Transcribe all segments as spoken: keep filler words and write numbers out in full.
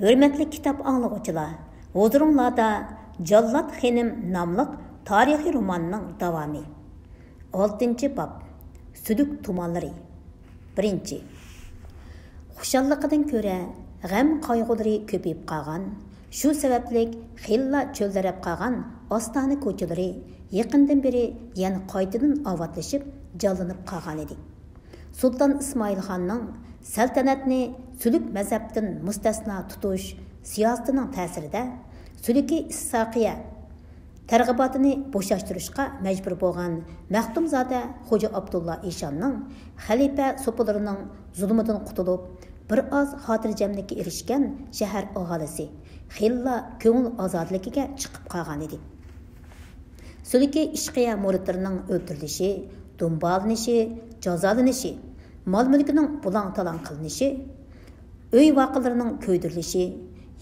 ھۆرمەتلىك كىتاب ئاڭلىغۇچىلار، ھۇزۇرۇڭلاردا جاللات خېنىم ناملىق تارىخىي روماننىڭ داۋامى. ئالتىنچى باب، سۈلۈك تۇمانلىرى. بىرىنچى. خۇشاللىقىدىن كۆرە غەم-قايغۇلىرى كۆپىيىپ قالغان، شۇ سەۋەبلىك خېلىلا چۆلدەرەپ قالغان ئاستانە كوچىلىرى يېقىندىن بېرى يەنە قايتىدىن ئاۋاتلىشىپ، جانلىنىپ قالغانىدى. سۇلتان ئىسمائىلخاننىڭ سەلتەنەتنى سۈلۈك مەزھەپتىن مۇستەسنا تۇتۇش سىياسىتىنىڭ تەسىرىدە، سۈلۈكى ئىسساقىيە تەرغىباتىنى بوشاشتۇرۇشقا مەجبۇر بولغان مەختۇمزادە خوجا ئابدۇللا ئىشاننىڭ خەلىپە سوپىلىرىنىڭ زۇلۇمىدىن قۇتۇلۇپ، بىر ئاز خاتىرجەملىككە ئېرىشكەن شەھەر ئاھالىسى خېلىلا كۆڭۈل ئازادىلىكىگە چىقىپ قالغانىدى. سۈلۈكى ئىشقىيە مۇرىتلىرىنىڭ ئۆلتۈرۈلۈشى، دۇمبالىنىشى، جازالىنىشى، مال-مۈلكىنىڭ بۇلاڭ-تالاڭ قىلىنىشى، ئۆي ۋاقىلىرىنىڭ كۆيدۈرۈلۈشى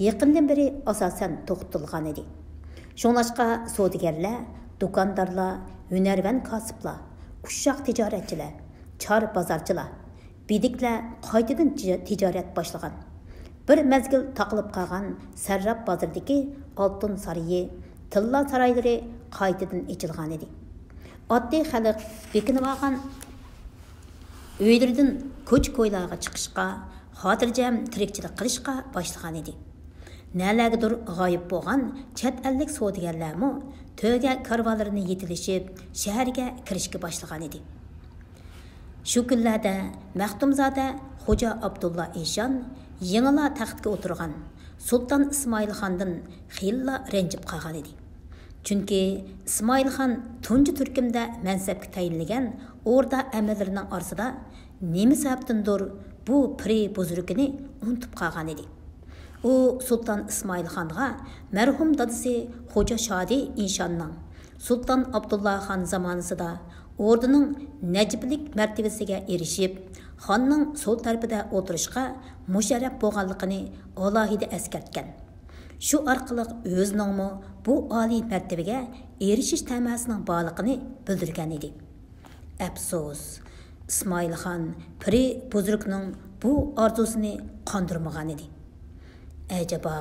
يېقىندىن بېرى ئاساسەن توختىتىلغانىدى. شۇڭلاشقا سودىگەرلەر، دۇكاندارلار، ھۈنەرۋەن كاسىپلار، ئۇششاق تىجارەتچىلەر، چار بازارچىلار، بېدىكلەر قايتىدىن تىجا-، تىجارەت باشلىغان. بىر مەزگىل تاقىلىپ قالغان سەرراپ بازىرىدىكى ئالتۇن سارىيى، تىللا سارايلىرى قايتىدىن ئېچىلغانىدى. ئاددىي خەلق بېكىنىۋالغان ئۆيلىرىدىن كوچا-كويلارغا چىقىشقا، خاتىرجەم تىرىكچىلىك قىلىشقا باشلىغانىدى. نەلەرگىدۇر غايىب بولغان چەت ئەللىك سودىگەرلەرمۇ تۆگە كارۋانلىرىنى يېتىلىشىپ، شەھەرگە كىرىشكە باشلىغانىدى. شۇ كۈنلەردە مەختۇمزادە خوجا ئابدۇللا ئىشان يېڭىلا تەختكە ئولتۇرغان سۇلتان ئىسمائىلخاندىن خېلىلا رەنجىپ قالغانىدى. چۈنكى ئىسمائىلخان تۇنجى تۈركۈمدە مەنسەپكە تەيىنلىگەن ئوردا ئەمىرلىرىنىڭ ئارىسىدا نېمە سەۋەبتىندۇر بۇ پىرى بۇزرۇكىنى ئۇنتۇپ قالغانىدى. ئۇ سۇلتان ئىسمائىلخانغا مەرھۇم دادىسى خوجا شادى ئىشاننىڭ سۇلتان ئابدۇللا خان زامانىسىدا ئوردىنىڭ نەجىپلىك مەرتىۋىسىگە ئېرىشىپ، خاننىڭ سول تەرىپىدە ئولتۇرۇشقا مۇشەررەپ بولغانلىقىنى ئالاھىدە ئەسكەرتكەن. شۇ ئارقىلىق ئۆزىنىڭمۇ بۇ ئالىي مەرتىۋىگە ئېرىشىش تەمەسىنىڭ بارلىقىنى بىلدۈرگەنىدى. ئەپسۇس، ئىسمائىلخان پىرى بۇزرۇكنىڭ بۇ ئارزۇسىنى قاندۇرمىغانىدى. ئەجەبا،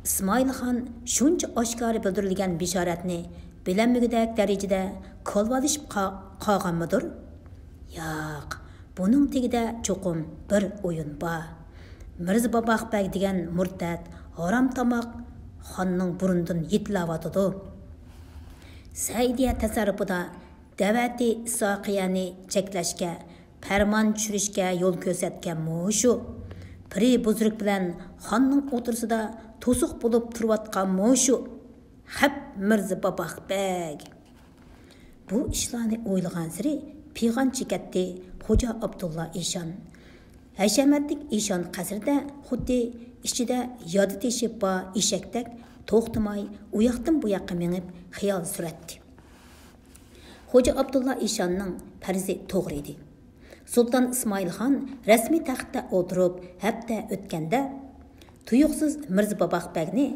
ئىسمائىلخان شۇنچە ئاشكارا بىلدۈرۈلگەن بېشارەتنى بىلەلمىگۈدەك دەرىجىدە كالۋالىشىپ قا-، قالغانمىدۇر؟ ياق، بۇنىڭ تېگىدە چوقۇم بىر ئويۇن بار. مىرزا باباق بەگ دېگەن مۇرتەت، ھارامتاماق خاننىڭ بۇرنىدىن يېتىلەۋاتىدۇ. سەئىدىيە تەسەررۇپىدا دەۋەتى ئىسھاقىيەنى چەكلەشكە، پەرمان چۈشۈرۈشكە يول كۆرسەتكەن مۇشۇ پىرى بۇزرۇك بىلەن خاننىڭ ئوتتۇرىسىدا توسۇق بولۇپ تۇرۇۋاتقان مۇشۇ خەپ مىرزا باباق بەگ. بۇ ئىشلارنى ئويلىغانسېرى پىغان چېكەتتى خوجا ئابدۇللا ئىشان. ھەشەمەتلىك ئىشان قەسرىدە خۇددى ئىچىدە يادا تېشى بار ئېشەكتەك توختىماي ئۇياقتىن بۇياققا مېڭىپ خىيال سۈرەتتى. خوجا ئابدۇللا ئىشاننىڭ پەرىزى توغرا ئىدى. سۇلتان ئىسمائىلخان رەسمىي تەختتە ئولتۇرۇپ ھەپتە ئۆتكەندە، تۇيۇقسىز مىرزا باباق بەگنى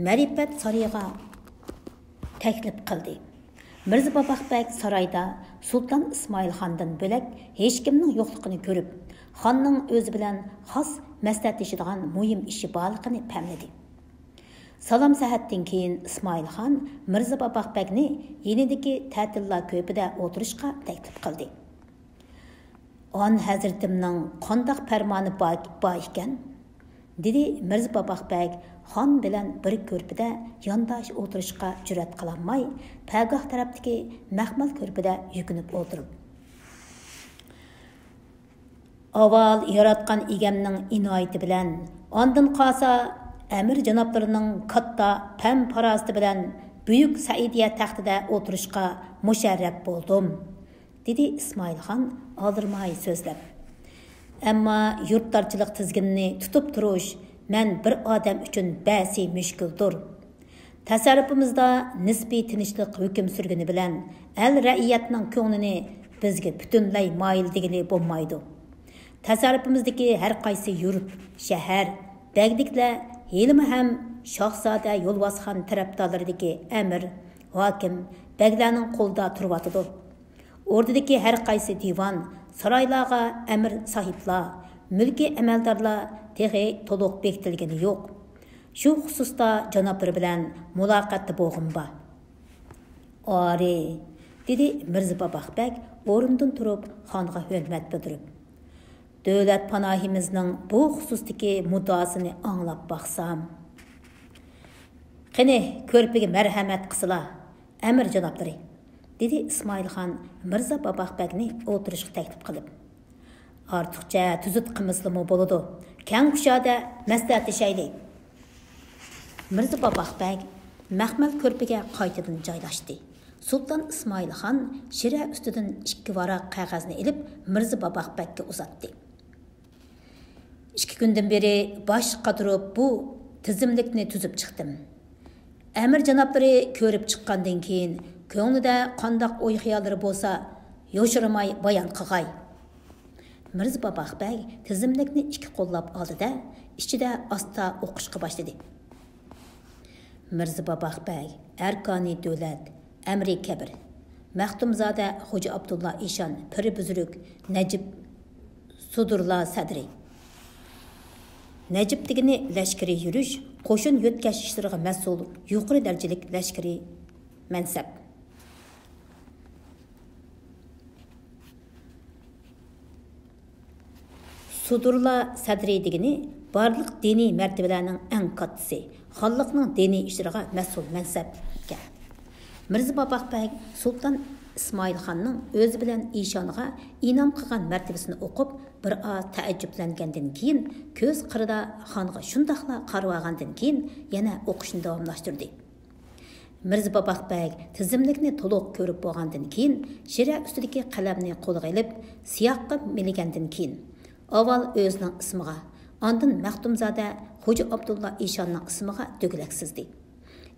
مەرىپەت سارىيىغا تەكلىپ قىلدى. مىرزا باباق بەگ سارايدا سۇلتان ئىسمائىلخاندىن بۆلەك ھېچكىمنىڭ يوقلۇقىنى كۆرۈپ، خاننىڭ ئۆزى بىلەن خاس مەسلىھەتلىشىدىغان مۇھىم ئىشى بارلىقىنى پەملىدى. سالام سەھەتتىن كېيىن ئىسمائىلخان مىرزا باباق بەگنى يېنىدىكى تەتىللا كۆرپىدە ئولتۇرۇشقا تەكلىپ قىلدى. ئان ھەزرىتىمنىڭ قانداق پەرمانى بار، بار ئىكەن؟ دېدى مىرزا باباق بەگ خان بىلەن بىر كۆرپىدە يانداش ئولتۇرۇشقا جۈرئەت قىلالماي، پەرگاھ تەرەپتىكى مەخمەل كۆرپىدە يۈكۈنۈپ ئولتۇرۇپ. ئاۋۋال ياراتقان ئىگەمنىڭ ئىنايىتى بىلەن، ئاندىن قالسا ئەمىر جانابلىرىنىڭ كاتتا پەم-پاراسىتى بىلەن بۈيۈك سەئىدىيە تەختىدە ئولتۇرۇشقا مۇشەررەپ بولدۇم، دېدى ئىسمائىلخان ئالدىرىماي سۆزلەپ. ئەمما يۇرتدارچىلىق تىزگىنىنى تۇتۇپ تۇرۇش مەن بىر ئادەم ئۈچۈن بەسى مۈشكۈلدۇر. تەسەررۇپىمىزدا نىسپىي تىنچلىق ھۆكۈم سۈرگىنى بىلەن ئەل-رەئىيەتنىڭ كۆڭلىنى بىزگە پۈتۈنلەي مايىل دېگىلى بولمايدۇ. تەسەررۇپىمىزدىكى ھەر قايسى يۇرت، شەھەر، بەگلىكلەر ھېلىمۇ ھەم شاھزادە يولۋاسخان تەرەپدارلىرىدىكى ئەمىر، ھاكىم، بەگلەرنىڭ قولىدا تۇرۇۋاتىدۇ. ئوردىدىكى ھەر قايسى دىۋان، سارايلارغا ئەمىر ساھىبلار، مۈلكىي ئەمەلدارلار تېخى تولۇق بېكىتىلگىنى يوق. شۇ خۇسۇستا جانابلىرى بىلەن مۇلاقاتتا بولغۇم بار. ئارى، دېدى مىرزا باباق بەگ ئورنىدىن تۇرۇپ خانغا ھۆرمەت بىلدۈرۈپ. دۆلەت پاناھىمىزنىڭ بۇ خۇسۇستىكى مۇددىئاسىنى ئاڭلاپ باقسام. قېنى، كۆرپىگە مەرھەمەت قىسىلا، ئەمىر جانابلىرى، دېدى ئىسمائىلخان مىرزا باباق بەگنى ئولتۇرۇشقا تەكلىپ قىلىپ. ئارتۇقچە تۈزۈت قىلمىسىلىمۇ بولىدۇ، كەڭ كۇشادە مەسلىھەتلىشەيلى. مىرزا باباق بەگ مەخمەل كۆرپىگە قايتىدىن جايلاشتى. سۇلتان ئىسمائىلخان شىرە ئۈستىدىن ئىككى ۋاراق قەغەزنى ئېلىپ، مىرزا باباق بەگكە ئۇزاتتى. ئىككى كۈندىن بېرى باش قاتۇرۇپ بۇ تىزىملىكنى تۈزۈپ چىقتىم. ئەمىر جانابلىرى كۆرۈپ چىققاندىن كېيىن، كۆڭلىدە قانداق ئوي-خىياللىرى بولسا، يوشۇرماي بايان قىلغاي. مىرزا باباق بەگ تىزىملىكنى ئىككى قوللاپ ئالدى-دە، ئىچىدە ئاستا ئوقۇشقا باشلىدى. مىرزا باباق بەگ، ئەركانى دۆلەت، ئەمرى كەبىر، مەختۇمزادە خوجا ئابدۇللا ئىشان، پىرى بۈزرۈك نەجىپ، سۇدۇرلا سەدرى. نەجىپ دېگىنى لەشكىرىي يۈرۈش، قوشۇن يۆتكەش ئىشلىرىغا مەسئۇل يۇقىرى دەرىجىلىك لەشكىرىي مەنسەپ. سۇدۇرلا سەدرى دېگىنى بارلىق دىنىي مەرتىۋىلەرنىڭ ئەڭ كاتتىسى، خانلىقنىڭ دىنىي ئىشلىرىغا مەسئۇل مەنسەپ ئىكەن. مىرزا باباق بەگ سۇلتان ئىسمائىلخاننىڭ ئۆزى بىلەن ئىشانغا ئىنئام قىلغان مەرتىۋىسىنى ئوقۇپ، بىر ئاز تەئەججۈپلەنگەندىن كېيىن، كۆز قىرىدا خانغا شۇنداقلا قارىۋالغاندىن كېيىن، يەنە ئوقۇشنى داۋاملاشتۇردى. مىرزا باباق بەگ تىزىملىكنى تولۇق كۆرۈپ بولغاندىن كېيىن، شىرە ئۈستىدىكى قەلەمنى قولىغا ئېلىپ، سىياققا مىلىگەندىن كېيىن، ئاۋۋال ئۆزىنىڭ ئىسمىغا، ئاندىن مەختۇمزادە خوجا ئابدۇللا ئىشاننىڭ ئىسمىغا دۆگىلەك سىزدى.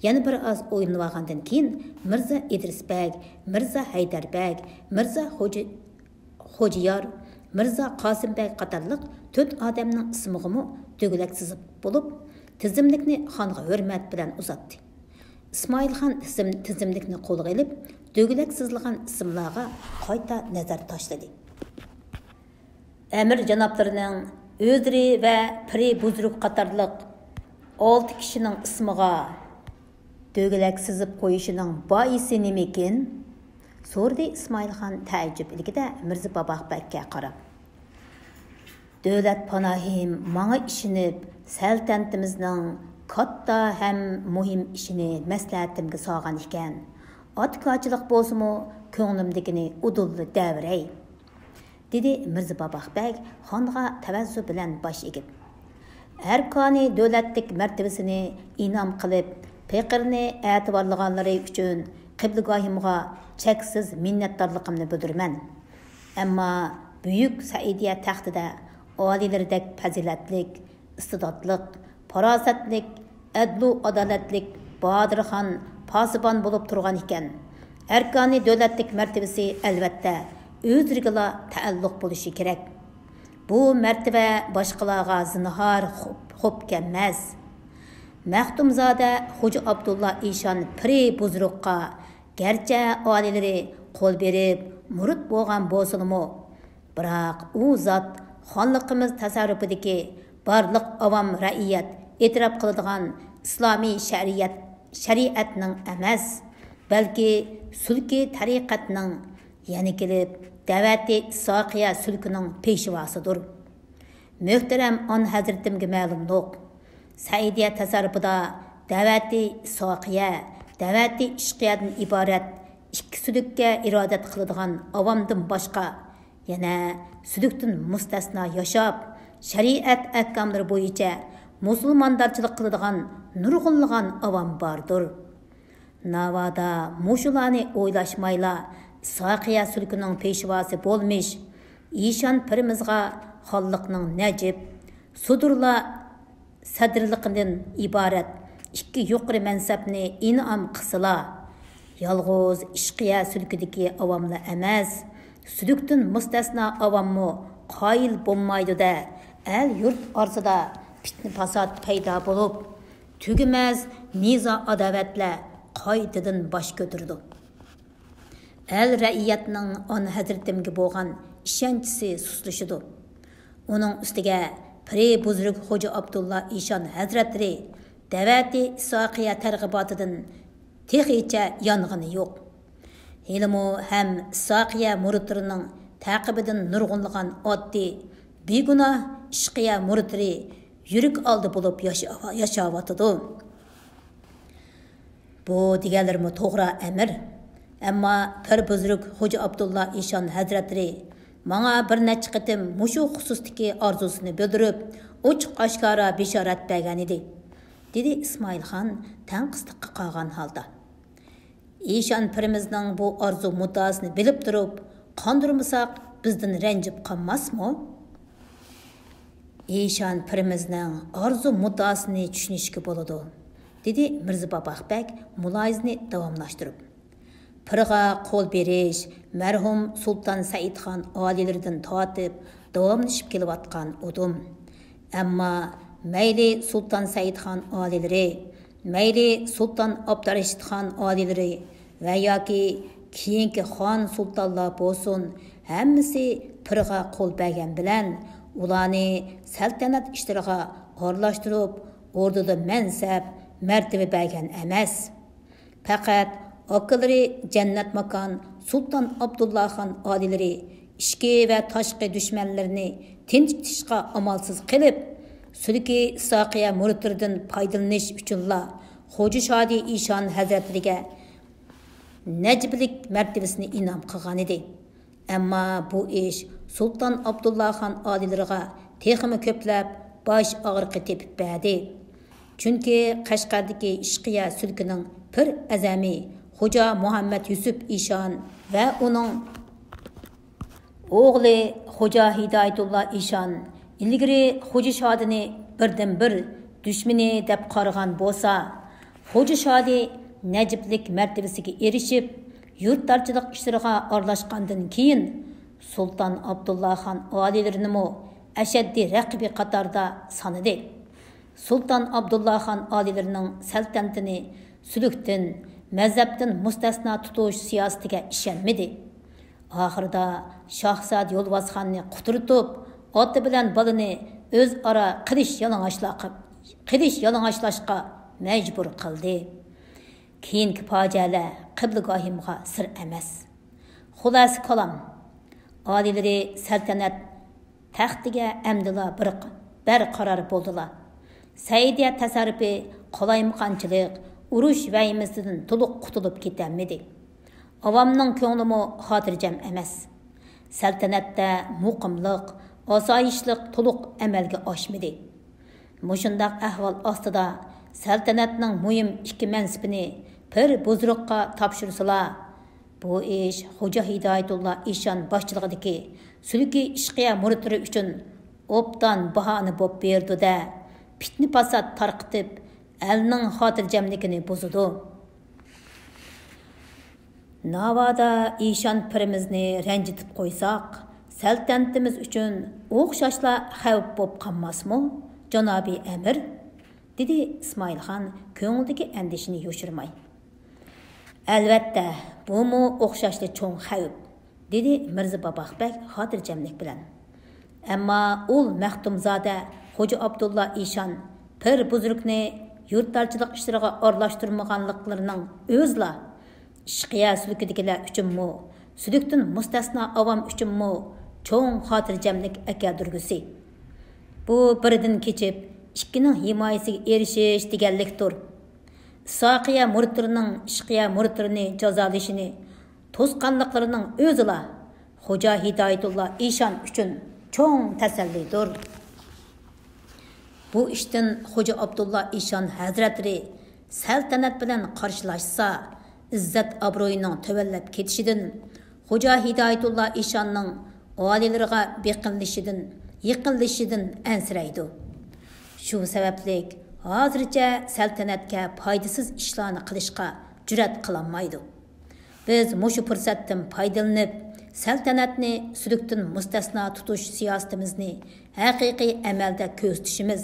يەنە بىر ئاز ئويلىنىۋالغاندىن كېيىن، مىرزا ئىدرىس بەگ، مىرزا ھەيدەر بەگ، مىرزا خوجا خوجىيار، مىرزا قاسىم بەگ قاتارلىق تۆت ئادەمنىڭ ئىسمىغىمۇ دۆگىلەك سىزىپ بولۇپ، تىزىملىكنى خانغا ھۆرمەت بىلەن ئۇزاتتى. ئىسمائىل خان تىزىم-، تىزىملىكنى قولىغا ئېلىپ، دۆگىلەك سىزىلغان ئىسىملارغا قايتا نەزەر تاشلىدى. ئەمىر جانابلىرىنىڭ ئۆزلىرى ۋە پىرى بۇزرۇك قاتارلىق ئالتە كىشىنىڭ ئىسمىغا دۆگىلەك سىزىپ قويۇشىنىڭ بائىسى نېمىكىن؟ سورىدى ئىسمائىل خان تەئەججۈپ ئىلكىدە مىرزا باباق بەگكە قاراپ. دۆلەت پاناھىم ماڭا ئىشىنىپ، سەلتەنىتىمىزنىڭ كاتتا ھەم مۇھىم ئىشىنى مەسلىھەتىمگە سالغان ئىكەن. ئاتىكارچىلىق بولسىمۇ، كۆڭلۈمدىكىنى ئۇدۇللا دەۋېرەي. دېدى مىرزا باباق بەگ خانغا تەۋەززۇ بىلەن باش ئېگىپ. ئەركانى دۆلەتلىك مەرتىۋىسىنى ئىنئام قىلىپ، پېقىرنى ئەتىۋارلىغانلىرى ئۈچۈن قىبلىگاھىمغا چەكسىز مىننەتدارلىقىمنى بىلدۈرىمەن. ئەمما بۈيۈك سەئىدىيە تەختىدە ئالىيلىرىدەك پەزىلەتلىك، ئىستىداتلىق، پاراسەتلىك، ئەدلۇ ئادالەتلىك بادىرخان پاسىبان بولۇپ تۇرغان ئىكەن، ئەركانى دۆلەتلىك مەرتىۋىسى ئەلۋەتتە ئۆزلىرىگىلا تەئەللۇق بولۇشى كېرەك. بۇ مەرتىۋە باشقىلارغا زىنھار خوپ، خوپ كەلمەس. مەختۇمزادە خوجا ئابدۇللا ئىشان پىرى بۇزرۇققا گەرچە ئالىيلىرى قول بېرىپ مۇرىت بولغان بولسىلىمۇ، بىراق ئۇ زات خانلىقىمىز تەسەررۇپىدىكى بارلىق ئاۋام رەئىيەت ئېتىراپ قىلىدىغان ئىسلامىي شەرىئەت، شەرىئەتنىڭ ئەمەس، بەلكى سۈلكى تەرىقەتنىڭ، يەنە كېلىپ دەۋەتى ئىسھاقىيە سۈلكىنىڭ پېشۋاسىدۇر. مۆھتەرەم ئانا ھەزرىتىمگە مەلۇملۇق، سەئىدىيە تەسەررۇپىدا دەۋەتى ئىسھاقىيە، دەۋەتى ئىشقىيەدىن ئىبارەت ئىككى سۈلۈككە ئىرادەت قىلىدىغان ئاۋامدىن باشقا، يەنە سۈلۈكتىن مۇستەسنا ياشاپ، شەرىئەت ئەھكاملىرى بويىچە مۇسۇلماندارچىلىق قىلىدىغان نۇرغۇنلىغان ئاۋام باردۇر. ناۋادا مۇشۇلارنى ئويلاشمايلا، ئىسھاقىيە سۈلكىنىڭ پېشۋاسى بولمىش ئىشان پىرىمىزغا خانلىقنىڭ نەجىپ، سۇدۇرلا سەدرلىقىدىن ئىبارەت ئىككى يۇقىرى مەنسەپنى ئىنئام قىلسىلا، يالغۇز ئىشقىيە سۈلكىدىكى ئاۋاملا ئەمەس، سۈلۈكتىن مۇستەسنا ئاۋاممۇ قايىل بولمايدۇ-دە، ئەل-يۇرت ئارىسىدا پىتنە-پاسات پەيدا بولۇپ، تۈگىمەس نىزا-ئاداۋەتلەر قايتىدىن باش كۆتۈرىدۇ. ئەل-رەئىيەتنىڭ ئانا ھەزرىتىمگە بولغان ئىشەنچىسى سۇسلىشىدۇ. ئۇنىڭ ئۈستىگە پىرى بۇزرۇك خوجا ئابدۇللا ئىشان ھەزرەتلىرى دەۋەتى ئىسھاقىيە تەرغىباتىدىن تېخىچە يانغىنى يوق. ھېلىمۇ ھەم ئىسھاقىيە مۇرىتلىرىنىڭ تەقىبىدىن نۇرغۇنلىغان ئاددىي، بىگۇناھ ئىشقىيە مۇرىتلىرى يۈرىكى ئالدى بولۇپ ياشا-، ياشاۋاتىدۇ. بۇ دېگەنلىرىمۇ توغرا، ئەمىر. ئەمما پىر بۈزرۈك خوجا ئابدۇللا ئىشان ھەزرەتلىرى ماڭا بىر نەچچە قېتىم مۇشۇ خۇسۇستىكى ئارزۇسىنى بىلدۈرۈپ، ئوچۇق ئاشكارا بېشارەت بەرگەنىدى، دېدى ئىسمائىلخان تەڭقىسلىققا قالغان ھالدا. ئىشان پىرىمىزنىڭ بۇ ئارزۇ مۇددىئاسىنى بىلىپ تۇرۇپ، قاندۇرمىساق، بىزدىن رەنجىپ قالماسمۇ؟ ئىشان پىرىمىزنىڭ ئارزۇ مۇددىئاسىنى چۈشىنىشكە بولىدۇ، دېدى مىرزا باباق بەگ مۇلاھىزىنى داۋاملاشتۇرۇپ. پىرغا قول بېرىش مەرھۇم سۇلتان سەئىدخان ئالىيلىرىدىن تارتىپ داۋاملىشىپ كېلىۋاتقان ئۇدۇم. ئەمما مەيلى سۇلتان سەئىدخان ئالىيلىرى، مەيلى سۇلتان ئابدۇرەشىدخان ئالىيلىرى ۋە ياكى كېيىنكى خان سۇلتانلار بولسۇن، ھەممىسى پىرغا قول بەرگەن بىلەن، ئۇلارنى سەلتەنەت ئىشلىرىغا ئارىلاشتۇرۇپ، ئوردىدا مەنسەپ، مەرتىۋە بەرگەن ئەمەس. پەقەت ئاكىلىرى جەننەت ماكان سۇلتان ئابدۇللاخان ئالىيلىرى ئىچكى ۋە تاشقى دۈشمەنلىرىنى تىنچىتىشقا ئامالسىز قېلىپ، سۈلكى ئىسھاقىيە مۇرىتلىرىدىن پايدىلىنىش ئۈچۈنلا خوجا شادى ئىشان ھەزرەتلىرىگە نەجىبلىك مەرتىۋىسىنى ئىنئام قىلغانىدى. ئەمما بۇ ئىش سۇلتان ئابدۇللاخان ئالىيلىرىغا تېخىمۇ كۆپلەپ باش ئاغرىقى تېپىپ بەردى. چۈنكى قەشقەردىكى ئىشقىيە سۈلكىنىڭ پىر ئەزەمى خوجا مۇھەممەد يۈسۈپ ئىشان ۋە ئۇنىڭ ئوغلى خوجا ھىدايەتۇللا ئىشان ئىلگىرى خوجا شادىنى بىردىنبىر دۈشمىنى دەپ قارىغان بولسا، خوجا شادى نەجىپلىك مەرتىۋىسىگە ئېرىشىپ، يۇرتدارچىلىق ئىشلىرىغا ئارىلاشقاندىن كېيىن، سۇلتان ئابدۇللاخان ئالىيلىرىنىمۇ ئەشەددىي رەقىبى قاتاردا سانىدى. سۇلتان ئابدۇللاخان ئالىيلىرىنىڭ سەلتەنىتىنى سۈلۈكتىن، مەزھەپتىن مۇستەسنا تۇتۇش سىياسىتىگە ئىشەنمىدى. ئاخىرىدا شاھزادە يولۋاسخاننى قۇترىتىپ، ئاتا بىلەن بالىنى ئۆزئارا قىلىچ يالىڭاچلاق-، قىلىچ يالىڭاچلاشقا مەجبۇر قىلدى. كېيىنكى پاجىئەلەر قىبلىگاھىمغا سىر ئەمەس. خۇلاسە كالام، ئالىيلىرى سەلتەنەت تەختىگە ئەمدىلا بىر بەرقارار بولدىلا. سەئىدىيە تەسەررۇپى قالايمىقانچىلىق، ئۇرۇش ۋەھىمىسىدىن تولۇق قۇتۇلۇپ كېتەلمىدى. ئاۋامنىڭ كۆڭلىمۇ خاتىرجەم ئەمەس. سەلتەنەتتە مۇقىملىق، ئاسايىشلىق تولۇق ئەمەلگە ئاشمىدى. مۇشۇنداق ئەھۋال ئاستىدا سەلتەنەتنىڭ مۇھىم ئىككى مەنسىپىنى پىر بۇزرۇققا تاپشۇرسىلا، بۇ ئىش خوجا ھىدايەتۇللا ئىشان باشچىلىقىدىكى سۈلكى ئىشقىيە مۇرىتلىرى ئۈچۈن ئوبدان باھانە بولۇپ بېرىدۇ-دە، پىتنە-پاسات تارقىتىپ، ئەلنىڭ خاتىرجەملىكىنى بۇزىدۇ. ناۋادا ئىشان پىرىمىزنى رەنجىتىپ قويساق، سەلتەنىتىمىز ئۈچۈن ئوخشاشلا خەۋپ بولۇپ قالماسمۇ، جانابىي ئەمىر؟ دېدى ئىسمائىلخان كۆڭلىدىكى ئەندىشىنى يوشۇرماي. ئەلۋەتتە، بۇمۇ ئوخشاشلا چوڭ خەۋپ، دېدى مىرزا باباق بەگ خاتىرجەملىك بىلەن. ئەمما ئۇل مەختۇمزادە خوجا ئابدۇللا ئىشان پىر بۇزرۇكنى يۇرتدارچىلىق ئىشلىرىغا ئارىلاشتۇرمىغانلىقلىرىنىڭ ئۆزىلا ئىشقىيە سۈلكىدىكىلەر ئۈچۈنمۇ، سۈلۈكتىن مۇستەسنا ئاۋام ئۈچۈنمۇ چوڭ خاتىرجەملىك ئەكەلدۈرگۈسى. بۇ بىرىدىن كېچىپ، ئىككىنىڭ ھىمايىسىگە ئېرىشىش دېگەنلىكتۇر. ئىسھاقىيە مۇرىتلىرىنىڭ ئىشقىيە مۇرىتلىرىنى جازالىشىنى توسقانلىقلىرىنىڭ ئۆزىلا خوجا ھىدايەتۇللا ئىشان ئۈچۈن چوڭ تەسەللىدۇر. بۇ ئىشتىن خوجا ئابدۇللا ئىشان ھەزرەتلىرى سەلتەنەت بىلەن قارشىلاشسا، ئىززەت-ئابرۇيىنىڭ تۆۋەنلەپ كېتىشىدىن، خوجا ھىدايەتۇللا ئىشاننىڭ ئالىيلىرىغا بېقىنىلىشىدىن، يېقىنلىشىشىدىن ئەنسىرەيدۇ. شۇ سەۋەبلىك، ھازىرچە سەلتەنەتكە پايدىسىز ئىشلارنى قىلىشقا جۈرئەت قىلالمايدۇ. بىز مۇشۇ پۇرسەتتىن پايدىلىنىپ، سەلتەنەتنى سۈلۈكتىن مۇستەسنا تۇتۇش سىياسىتىمىزنى ھەقىقىي ئەمەلدە كۆرسىتىشىمىز،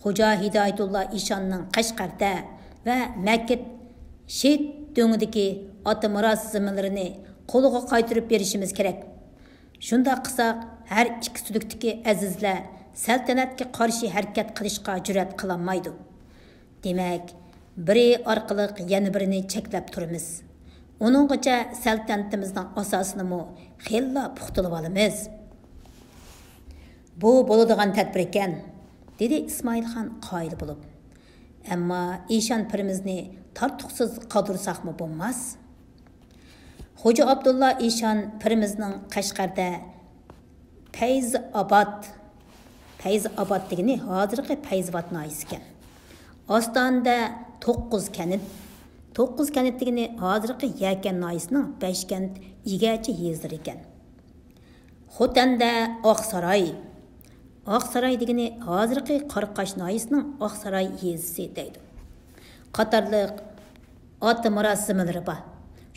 خوجا ھىدايەتۇللا ئىشاننىڭ قەشقەردە ۋە مەكىت شېھىت دۆڭىدىكى ئاتا مىراس زېمىنلىرىنى قولىغا قايتۇرۇپ بېرىشىمىز كېرەك. شۇنداق قىلساق، ھەر ئىككى سۈلۈكتىكى ئەزىزلەر سەلتەنەتكە قارشى ھەرىكەت قىلىشقا جۈرئەت قىلالمايدۇ. دېمەك، بىرى ئارقىلىق يەنە بىرىنى چەكلەپ تۇرىمىز. ئۇنىڭغىچە سەلتەنىتىمىزنىڭ ئاساسىنىمۇ خېلىلا پۇختىلىۋالىمىز. بۇ بولىدىغان تەدبىر ئىكەن، دېدى ئىسمائىلخان قايىل بولۇپ. ئەمما ئىشان پىرىمىزنى تارتۇقسىز قالدۇرساقمۇ بولماس. خوجا ئابدۇللا ئىشان پىرىمىزنىڭ قەشقەردە پەيزى ئاباد، پەيزى ئاباد دېگىنى ھازىرقى پەيزىۋات ناھىيەسى ئىكەن. ئاستانىدە توققۇز كەنت، توققۇز كەنت دېگىنى ھازىرقى يەكەن ناھىيەسىنىڭ بەشكەنت، ئىگەچى يېزىلىرى ئىكەن. خوتەندە ئاقساراي، ئاقساراي دېگىنى ھازىرقى قاراقاش ناھىيەسىنىڭ ئاقساراي يېزىسى دەيدۇ. قاتارلىق ئاتا مىراس زېمىنلىرى بار.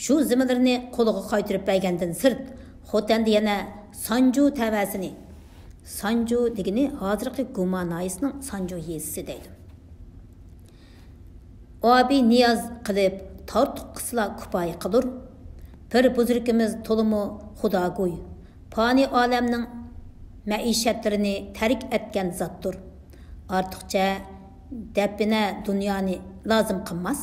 شۇ زېمىنلىرىنى قولىغا قايتۇرۇپ بەرگەندىن سىرت، خوتەندە يەنە سانجۇ تەۋەسىنى، سانجۇ دېگىنى ھازىرقى گۇما ناھىيەسىنىڭ سانجۇ يېزىسى دەيدۇ. ئابى نىياز قىلىپ تارتۇق قىلسىلا كۇپايە قىلۇر. پىر بۇزرۇكىمىز تولىمۇ خۇداگوي، پانىي ئالەمنىڭ مەئىشەتلىرىنى تەرك ئەتكەن زاتتۇر. ئارتۇقچە دەپنە دۇنيانى لازىم قىلماس.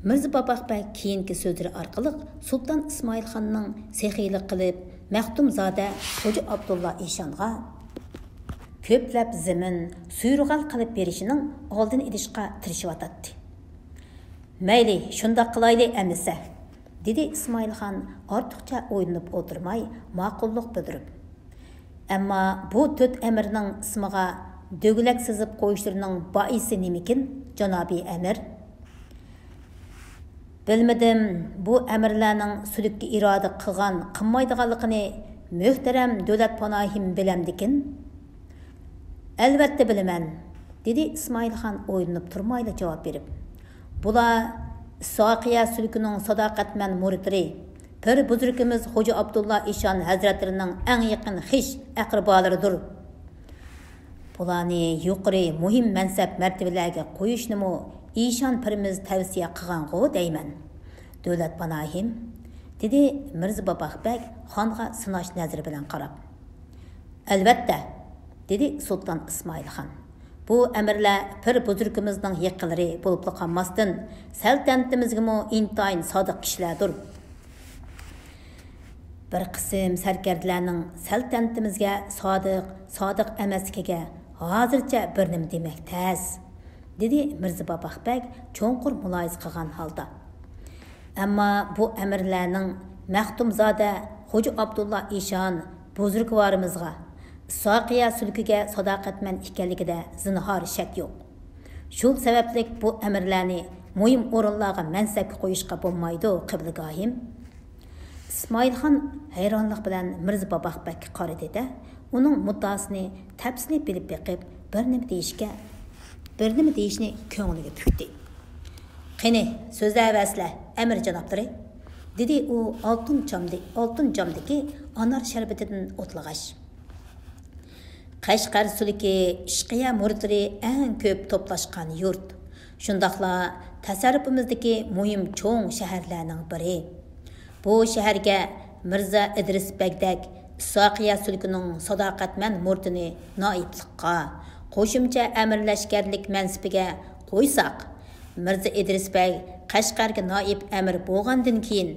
مىرزا باباق بەگ كېيىنكى سۆزلىرى ئارقىلىق سۇلتان ئىسمائىلخاننىڭ سېخىيلىق قىلىپ، مەختۇمزادە خوجا ئابدۇللا ئىشانغا كۆپلەپ زېمىن سۇيرۇغال قىلىپ بېرىشىنىڭ ئالدىنى ئېلىشقا تىرىشىۋاتاتتى. مەيلى، شۇنداق قىلايلى ئەمىسە، دېدى ئىسمائىلخان ئارتۇقچە ئويلىنىپ ئولتۇرماي ماقۇللۇق بىلدۈرۈپ. ئەمما بۇ تۆت ئەمىرنىڭ ئىسمىغا دۆگىلەك سىزىپ قويۇشلىرىنىڭ بائىسى نېمىكىن، جانابىي ئەمىر؟ بىلمىدىم، بۇ ئەمىرلەرنىڭ سۈلۈككە ئىرادە قىلغان، قىلمايدىغانلىقىنى مۆھتەرەم دۆلەت پاناھىم بىلەمدىكىن؟ ئەلۋەتتە بىلىمەن، دېدى ئىسمائىلخان ئويلىنىپ تۇرمايلا جاۋاب بېرىپ. بۇلار ئىسھاقىيە سۈلكىنىڭ ساداقەتمەن مۇرىتلىرى، پىر بۇزرۇكىمىز خوجا ئابدۇللا ئىشان ھەزرەتلىرىنىڭ ئەڭ يېقىن خىش ئەقرىبالىرىدۇر. بۇلارنى يۇقىرى مۇھىم مەنسەپ مەرتىۋىلەرگە قويۇشنىمۇ ئىشان پىرىمىز تەۋسىيە قىلغانغۇ دەيمەن، دۆلەت پاناھىم، دېدى مىرزا باباق بەگ خانغا سىناش نەزىرى بىلەن قاراپ. ئەلۋەتتە، دېدى سۇلتان ئىسمائىل خان. بۇ ئەمىرلەر پىر بۇزرۇكىمىزنىڭ يېقىنلىرى بولۇپلا قالماستىن، سەلتەنىتىمىزگىمۇ ئىنتايىن سادىق كىشىلەردۇر. بىر قىسىم سەركەردىلەرنىڭ سەلتەنىتىمىزگە سادىق، سادىق ئەمەسلىكىگە ھازىرچە بىر نېمە دېمەك تەس، دېدى مىرزا باباق بەگ چوڭقۇر مۇلاھىزە قىلغان ھالدا. ئەمما بۇ ئەمىرلەرنىڭ مەختۇمزادە خوجا ئابدۇللا ئىشان بۇزرۇكۋارىمىزغا، ئىسھاقىيە سۈلكىگە ساداقەتمەن ئىكەنلىكىدە زىنھار شەك يوق. شۇ سەۋەبلىك بۇ ئەمىرلەرنى مۇھىم ئورۇنلارغا مەنسەپكە قويۇشقا بولمايدۇ، قىبلىگاھىم. ئىسمائىلخان ھەيرانلىق بىلەن مىرزا باباق بەگكە قارىدى-دە، ئۇنىڭ مۇددىئاسىنى تەپسىلىي بىلىپ بېقىپ، بىر نېمە دېيىشكە، بىر نېمە دېيىشنى كۆڭلىگە پۈكتى. قېنى، سۆزلەۋەرسىلە، ئەمىر جانابلىرى، دېدى ئۇ ئالتۇن جامدى-، ئالتۇن جامدىكى ئانار شەربىتىدىن ئوتلىغاچ. قەشقەر سۈلكى ئىشقىيە مۇرىتلىرى ئەڭ كۆپ توپلاشقان يۇرت. شۇنداقلا تەسەررۇپىمىزدىكى مۇھىم چوڭ شەھەرلەرنىڭ بىرى. بۇ شەھەرگە مىرزا ئىدرىس بەگدەك ئىسھاقىيە سۈلكىنىڭ ساداقەتمەن مۇرىتىنى نائىبلىققا، قوشۇمچە ئەمىر لەشكەرلىك مەنسىپىگە قويساق، مىرزا ئىدرىس بەگ قەشقەرگە نائىب ئەمىر بولغاندىن كېيىن،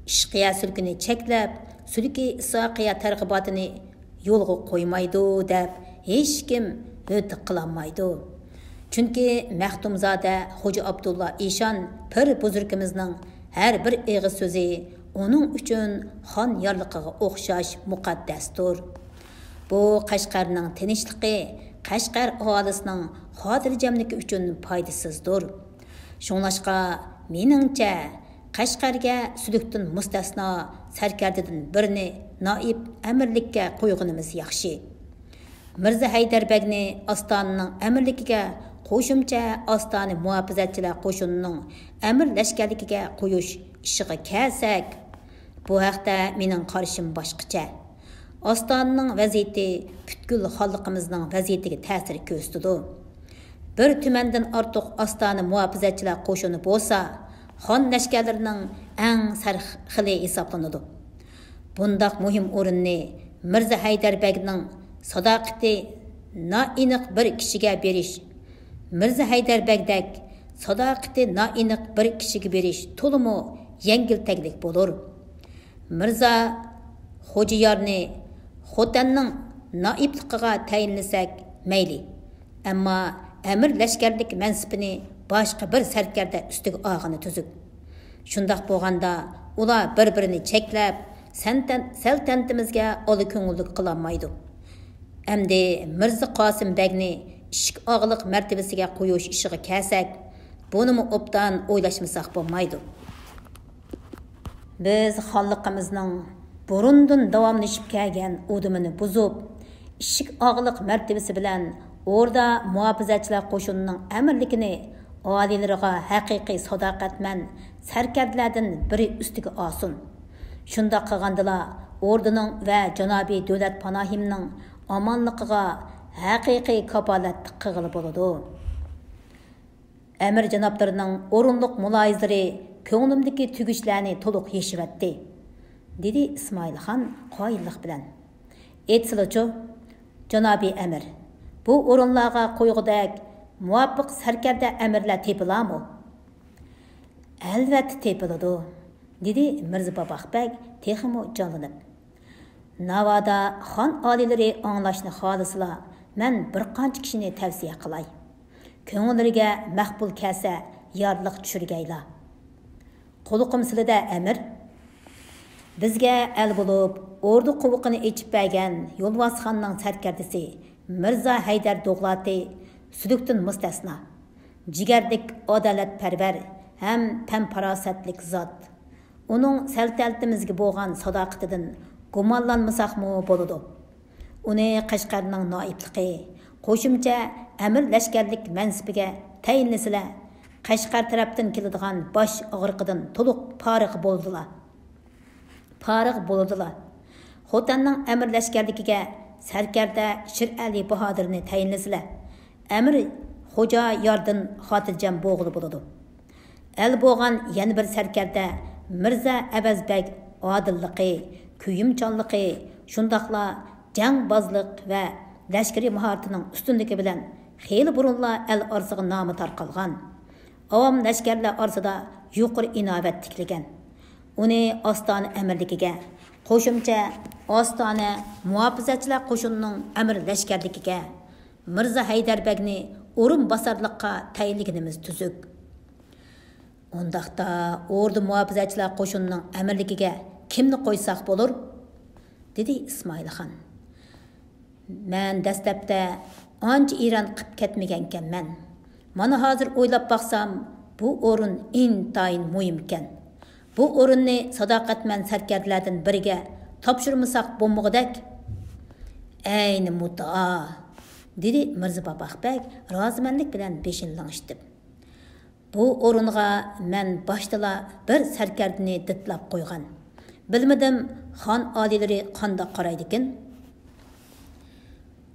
ئىشقىيە سۈلكىنى چەكلەپ، سۈلكى ئىسھاقىيە تەرغىباتىنى يولغا قويمايدۇ دەپ ھېچكىم ھۆددە قىلالمايدۇ. چۈنكى مەختۇمزادە خوجا ئابدۇللا ئىشان پىر بۇزرۇكىمىزنىڭ ھەر بىر ئېغىز سۆزى ئۇنىڭ ئۈچۈن خان يارلىقىغا ئوخشاش مۇقەددەستۇر. بۇ قەشقەرنىڭ تىنچلىقى، قەشقەر ئاھالىسىنىڭ خاتىرجەملىكى ئۈچۈن پايدىسىزدۇر. شۇڭلاشقا، مېنىڭچە، قەشقەرگە سۈلۈكتىن مۇستەسنا سەركەردىدىن بىرنى نائىب ئەمىرلىككە قويغىنىمىز ياخشى. مىرزا ھەيدەر بەگنى ئاستانىنىڭ ئەمىرلىكىگە، قوشۇمچە ئاستانە مۇھاپىزەتچىلەر قوشۇنىنىڭ ئەمىر لەشكەرلىكىگە قويۇش ئىشىغا كەلسەك، بۇ ھەقتە مېنىڭ قارىشىم باشقىچە. ئاستانىنىڭ ۋەزىيىتى پۈتكۈل خانلىقىمىزنىڭ ۋەزىيىتىگە تەسىر كۆرسىتىدۇ. بىر تۈمەندىن ئارتۇق ئاستانە مۇھاپىزەتچىلەر قوشۇنى بولسا، خان لەشكەرلىرىنىڭ ئەڭ سەرخىلى ھېسابلىنىدۇ. بۇنداق مۇھىم ئورۇننى مىرزا ھەيدەر بەگنىڭ ساداقىتى نائېنىق بىر كىشىگە بېرىش مىرزا ھەيدەر بەگدەك ساداقىتى نائېنىق بىر كىشىگە بېرىش تولىمۇ يەڭگىلتەكلىك بولۇر. مىرزا خوجىيارنى خوتەننىڭ نائىپلىقىغا تەيىنلىسەك مەيلى، ئەمما ئەمىر لەشكەرلىك مەنسىپىنى باشقا بىر سەركەردە ئۈستىگە ئالغىنى تۈزۈك. شۇنداق بولغاندا، ئۇلار بىر-بىرىنى چەكلەپ، سەلتەن-، سەلتەنىتىمىزگە ئالا كۆڭۈللۈك قىلالمايدۇ. ئەمدى مىرزا قاسىم بەگنى ئىشىك ئاغىلىق مەرتىۋىسىگە قويۇش ئىشىغا كەلسەك، بۇنىمۇ ئوبدان ئويلاشمىساق بولمايدۇ. بىز خانلىقىمىزنىڭ بۇرۇندىن داۋاملىشىپ كەلگەن ئۇدۇمىنى بۇزۇپ، ئىشىك ئاغىلىق مەرتىۋىسى بىلەن ئوردا مۇھاپىزەتچىلەر قوشۇنىنىڭ ئەمىرلىكىنى ئالىيلىرىغا ھەقىقىي ساداقەتمەن سەركەردىلەردىن بىرى ئۈستىگە ئالسۇن. شۇنداق قىلغاندىلا، ئوردىنىڭ ۋە جانابىي دۆلەت پاناھىمنىڭ ئامانلىقىغا ھەقىقىي كاپالەتلىك قىلغىلى بولىدۇ. ئەمىر جانابلىرىنىڭ ئورۇنلۇق مۇلاھىزىلىرى كۆڭلۈمدىكى تۈگۈشلەرنى تولۇق يېشىۋەتتى، دېدى ئىسمائىل خان قايىللىق بىلەن. ئېيتسىلىچۇ، جانابىي ئەمىر، بۇ ئورۇنلارغا قويغۇدەك مۇۋاپىق سەركەردە ئەمىرلەر تېپىلارمۇ؟ ئەلۋەتتە تېپىلىدۇ، دېدى مىرزا باباق بەگ تېخىمۇ جانلىنىپ. ناۋادا خان ئالىيلىرى ئاڭلاشنى خالىسىلا، مەن بىر قانچە كىشىنى تەۋسىيە قىلاي. كۆڭۈللىرىگە مەقبۇل كەلسە، يارلىق چۈشۈرگەيلا. قۇلىقىم سىلىدە، ئەمىر. بىزگە ئەل بولۇپ، ئوردا قوۋۇقىنى ئېچىپ بەرگەن يولۋاسخاننىڭ سەركەردىسى مىرزا ھەيدەر دوغلاتى سۈلۈكتىن مۇستەسنا. جىگەردىك، ئادالەتپەرۋەر ھەم پەم-پاراسەتلىك زات. ئۇنىڭ سەلتەنىتىمىزگە بولغان ساداقىتىدىن گۇمانلانمىساقمۇ بولىدۇ. ئۇنى قەشقەرنىڭ نائىپلىقى، قوشۇمچە ئەمىر لەشكەرلىك مەنسىپىگە تەيىنلىسىلە، قەشقەر تەرەپتىن كېلىدىغان باش ئاغرىقىدىن تولۇق پارىغ بولىدىلا. پارىغ بولىدىلا. خوتەننىڭ ئەمىر لەشكەرلىكىگە سەركەردە شىرئەلى باھادىرنى تەيىنلىسىلە، ئەمىر خوجا ياردىن خاتىرجەم بولغىلى بولىدۇ. ئەل بولغان يەنە بىر سەركەردە مىرزا ئەۋەز بەگ ئادىللىقى، كۆيۈمچانلىقى، شۇنداقلا جەڭبازلىق ۋە لەشكىرىي ماھارىتىنىڭ ئۈستۈنلۈكى بىلەن خېلى بۇرۇنلا ئەل ئارىسىغا نامى تارقالغان، ئاۋام لەشكەرلەر ئارىسىدا يۇقىرى ئىناۋەت تىكلىگەن. ئۇنى ئاستانە ئەمىرلىكىگە، قوشۇمچە ئاستانە مۇھاپىزەتچىلەر قوشۇنىنىڭ ئەمىر لەشكەرلىكىگە، مىرزا ھەيدەر بەگنى ئورۇنباسارلىققا تەيىنلىگىنىمىز تۈزۈك. ئۇنداقتا ئوردا مۇھاپىزەتچىلەر قوشۇنىنىڭ ئەمىرلىكىگە كىمنى قويساق بولۇر؟ دېدى ئىسمائىل خان. مەن دەسلەپتە ئانچە ئېرەن قىپ كەتمىگەنكەنمەن. مانا ھازىر ئويلاپ باقسام، بۇ ئورۇن ئىنتايىن مۇھىمكەن. بۇ ئورۇننى ساداقەتمەن سەركەردىلەردىن بىرىگە تاپشۇرمىساق بولمىغۇدەك. ئەينى مۇددىئا، دېدى مىرزا باباق بەگ رازىمەنلىك بىلەن بېشىنى لىڭشىتىپ. بۇ ئورۇنغا مەن باشتىلا بىر سەركەردىنى دىتلاپ قويغان. بىلمىدىم، خان ئالىيلىرى قانداق قارايدىكىن؟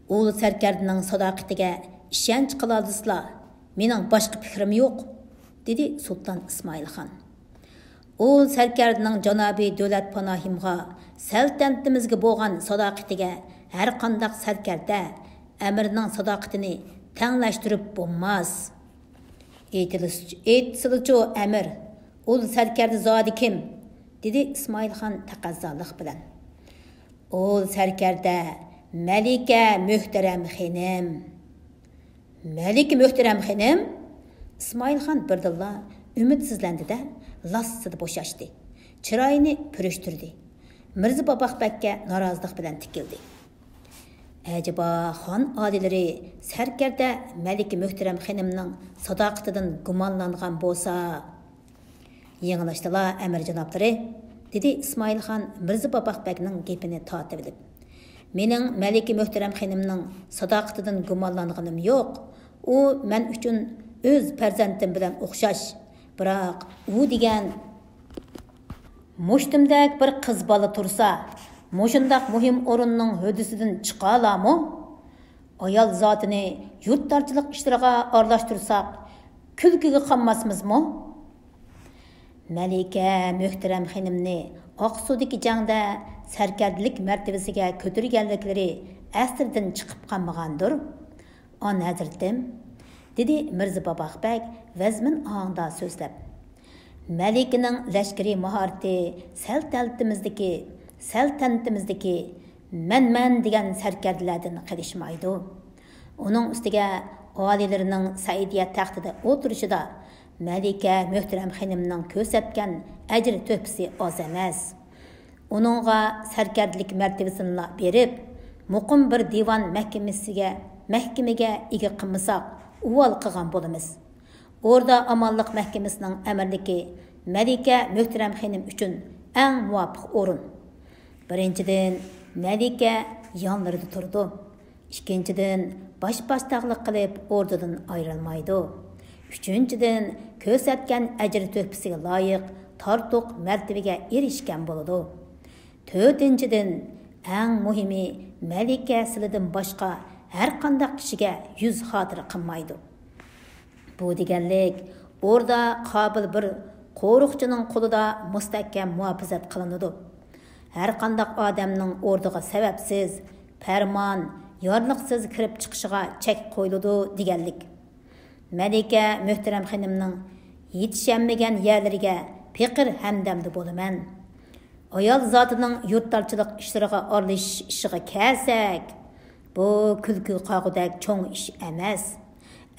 ئۇل سەركەردىنىڭ ساداقىتىگە ئىشەنچ قىلالىسىلا، مېنىڭ باشقا پىكرىم يوق، دېدى سۇلتان ئىسمائىل خان. ئۇل سەركەردىنىڭ جانابىي دۆلەت پاناھىمغا، سەلتەنىتىمىزگە بولغان ساداقىتىگە ھەرقانداق سەركەردە ئەمىرنىڭ ساداقىتىنى تەڭلەشتۈرۈپ بولماس. ئېيتىلىش-، ئېيتسىلىچۇ ئەمىر، ئۇل سەركەردە زادى كىم؟ دېدى ئىسمائىل خان تەقەززالىق بىلەن. ئۇل سەركەردە مەلىكە مۆھتەرەم خېنىم. مەلىكە مۆھتەرەم خېنىم؟ ئىسمائىل خان بىردىنلا ئۈمىدسىزلەندى-دە، لاسسىدە بوشاشتى. چىرايىنى پۈرۈشتۈردى. مىرزا باباق بەگكە نارازىلىق بىلەن تىكىلدى. ئەجەبا خان ئالىيلىرى سەركەردە مەلىكە مۆھتەرەم خېنىمنىڭ ساداقىتىدىن گۇمانلانغان بولسا؟ يېڭىلاشتىلا، ئەمىر جانابلىرى، دېدى ئىسمائىل خان مىرزا باباق بەگنىڭ گېپىنى تارتىۋېلىپ. مېنىڭ مەلىكە مۆھتەرەم خېنىمنىڭ ساداقىتىدىن گۇمانلانغىنىم يوق. ئۇ مەن ئۈچۈن ئۆز پەرزەنتىم بىلەن ئوخشاش. بىراق ئۇ دېگەن مۇشتۇمدەك بىر قىز بالا تۇرسا، مۇشۇنداق مۇھىم ئورۇننىڭ ھۆددىسىدىن چىقالامۇ؟ ئايال زاتىنى يۇرتدارچىلىق ئىشلىرىغا ئارىلاشتۇرساق، كۈلكىگە قالماسمىزمۇ؟ مەلىكە مۆھتەرەم خېنىمنى ئاقسۇدىكى جەڭدە سەركەردىلىك مەرتىۋىسىگە كۆتۈرگەنلىكلىرى ئەسلىدىن چىقىپ قالمىغاندۇر؟ ئان ھەزرىتىم، دېدى مىرزا باباق بەگ ۋەزمىن ئاھاڭدا سۆزلەپ. مەلىكىنىڭ لەشكىرىي ماھارىتى سەلتەنىتىمىزدىكى، سەلتەنىتىمىزدىكى مەنمەن دېگەن سەركەردىلەردىن قېلىشمايدۇ. ئۇنىڭ ئۈستىگە ئالىيلىرىنىڭ سەئىدىيە تەختىدە ئولتۇرۇشىدا مەلىكە مۆھتەرەم خېنىمنىڭ كۆرسەتكەن ئەجىر تۆھپىسى ئاز ئەمەس. ئۇنىڭغا سەركەردىلىك مەرتىۋىسىنىلا بېرىپ، مۇقىم بىر دىۋان مەھكىمىسىگە، مەھكىمىگە ئىگە قىلمىساق، ئۇۋال قىلغان بولىمىز. ئوردا ئامانلىق مەھكىمىسىنىڭ ئەمىرلىكى مەلىكە مۆھتەرەم خېنىم ئۈچۈن ئەڭ مۇۋاپىق ئورۇن. بىرىنچىدىن، مەلىكە يانلىرىدا تۇرىدۇ. ئىككىنچىدىن، باش-باشتاقلىق قىلىپ ئوردىدىن ئايرىلمايدۇ. ئۈچىنچىدىن، كۆرسەتكەن ئەجىر تۆھپىسىگە لايىق تارتۇق مەرتىۋىگە ئېرىشكەن بولىدۇ. تۆتىنچىدىن، ئەڭ مۇھىمى، مەلىكە سىلىدىن باشقا ھەرقانداق كىشىگە يۈز خاتىرە قىلمايدۇ. بۇ دېگەنلىك، ئوردا قابىل بىر قورۇقچىنىڭ قولىدا مۇستەھكەم مۇھاپىزەت قىلىنىدۇ. ھەرقانداق ئادەمنىڭ ئوردىغا سەۋەبسىز، پەرمان، يارلىقسىز كىرىپ چىقىشىغا چەك قويۇلىدۇ دېگەنلىك. مەلىكە مۆھتەرەم خېنىمنىڭ يېتىشەلمىگەن يەرلىرىگە پېقىر ھەمدەمدە بولىمەن. ئايال زاتىنىڭ يۇرتدارچىلىق ئىشلىرىغا ئارىلىشىش ئىشىغا كەلسەك، بۇ كۈلكە قاغۇدەك چوڭ ئىش ئەمەس.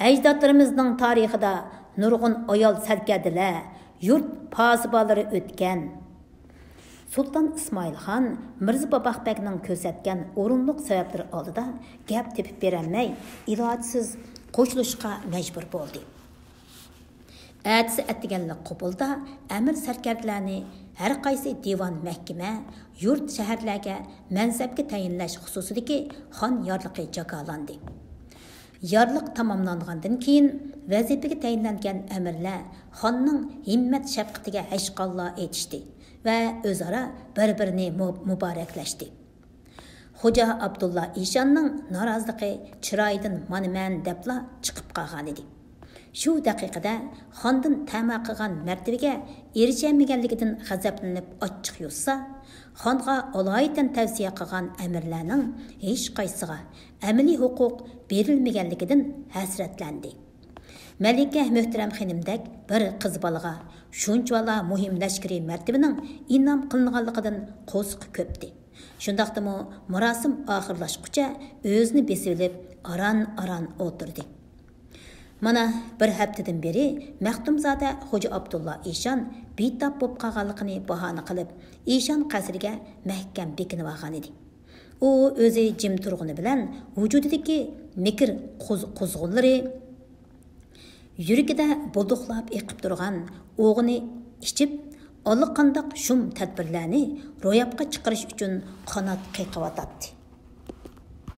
ئەجدادلىرىمىزنىڭ تارىخىدا نۇرغۇن ئايال سەركەردىلەر، يۇرت پاسىبانلىرى ئۆتكەن. سۇلتان ئىسمائىل خان مىرزا باباق بەگنىڭ كۆرسەتكەن ئورۇنلۇق سەۋەبلىرى ئالدىدا گەپ تېپىپ بېرەلمەي، ئىلاجسىز قوشۇلۇشقا مەجبۇر بولدى. ئەتىسى ئەتىگەنلىك قوبۇلدا ئەمىر سەركەردىلەرنى ھەر قايسى دىۋان مەھكىمە، يۇرت شەھەرلەرگە مەنسەپكە تەيىنلەش خۇسۇسىدىكى خان يارلىقى جاكارلاندى. يارلىق تاماملانغاندىن كېيىن، ۋەزىپىگە تەيىنلەنگەن ئەمىرلەر خاننىڭ ھىممەت شەپقىتىگە ھەشقاللا ئېيتىشتى ۋە ئۆزئارا بىر-بىرىنى مۇ-، مۇبارەكلەشتى. خوجا ئابدۇللا ئىشاننىڭ نارازىلىقى چىرايىدىن مانىمەن دەپلا چىقىپ قالغانىدى. شۇ دەقىقىدە خاندىن تەمە قىلغان مەرتىۋىگە ئېرىشەلمىگەنلىكىدىن غەزەپلىنىپ ئاچچىق يۇتسا، خانغا ئالايىتەن تەۋسىيە قىلغان ئەمىرلەرنىڭ ھېچقايسىسىغا ئەمەلىي ھوقۇق بېرىلمىگەنلىكىدىن ھەسرەتلەندى. مەلىكە مۆھتەرەم خېنىمدەك بىر قىز بالىغا شۇنچىۋالا مۇھىم لەشكىرىي مەرتىۋىنىڭ ئىنئام قىلىنغانلىقىدىن قورسىقى كۆپتى. شۇنداقتىمۇ مۇراسىم ئاخىرلاشقۇچە ئۆزىنى بېسىۋېلىپ ئاران-ئاران ئولتۇردى. مانا بىر ھەپتىدىن بېرى مەختۇمزادە خوجا ئابدۇللا ئىشان بىتاپ بولۇپ قالغانلىقىنى باھانە قىلىپ، ئىشان قەسرىگە مەھكەم بېكىنىۋالغانىدى. ئۇ ئۆزى جىم تۇرغىنى بىلەن ۋۇجۇدىدىكى مىكىر قوز-، قوزغۇنلىرى يۈرىكىدە بۇلدۇقلاپ ئېقىپ تۇرغان ئوغىنى ئىچىپ، ئاللىقانداق شۇم تەدبىرلەرنى روياپقا چىقىرىش ئۈچۈن قانات قېقىۋاتاتتى.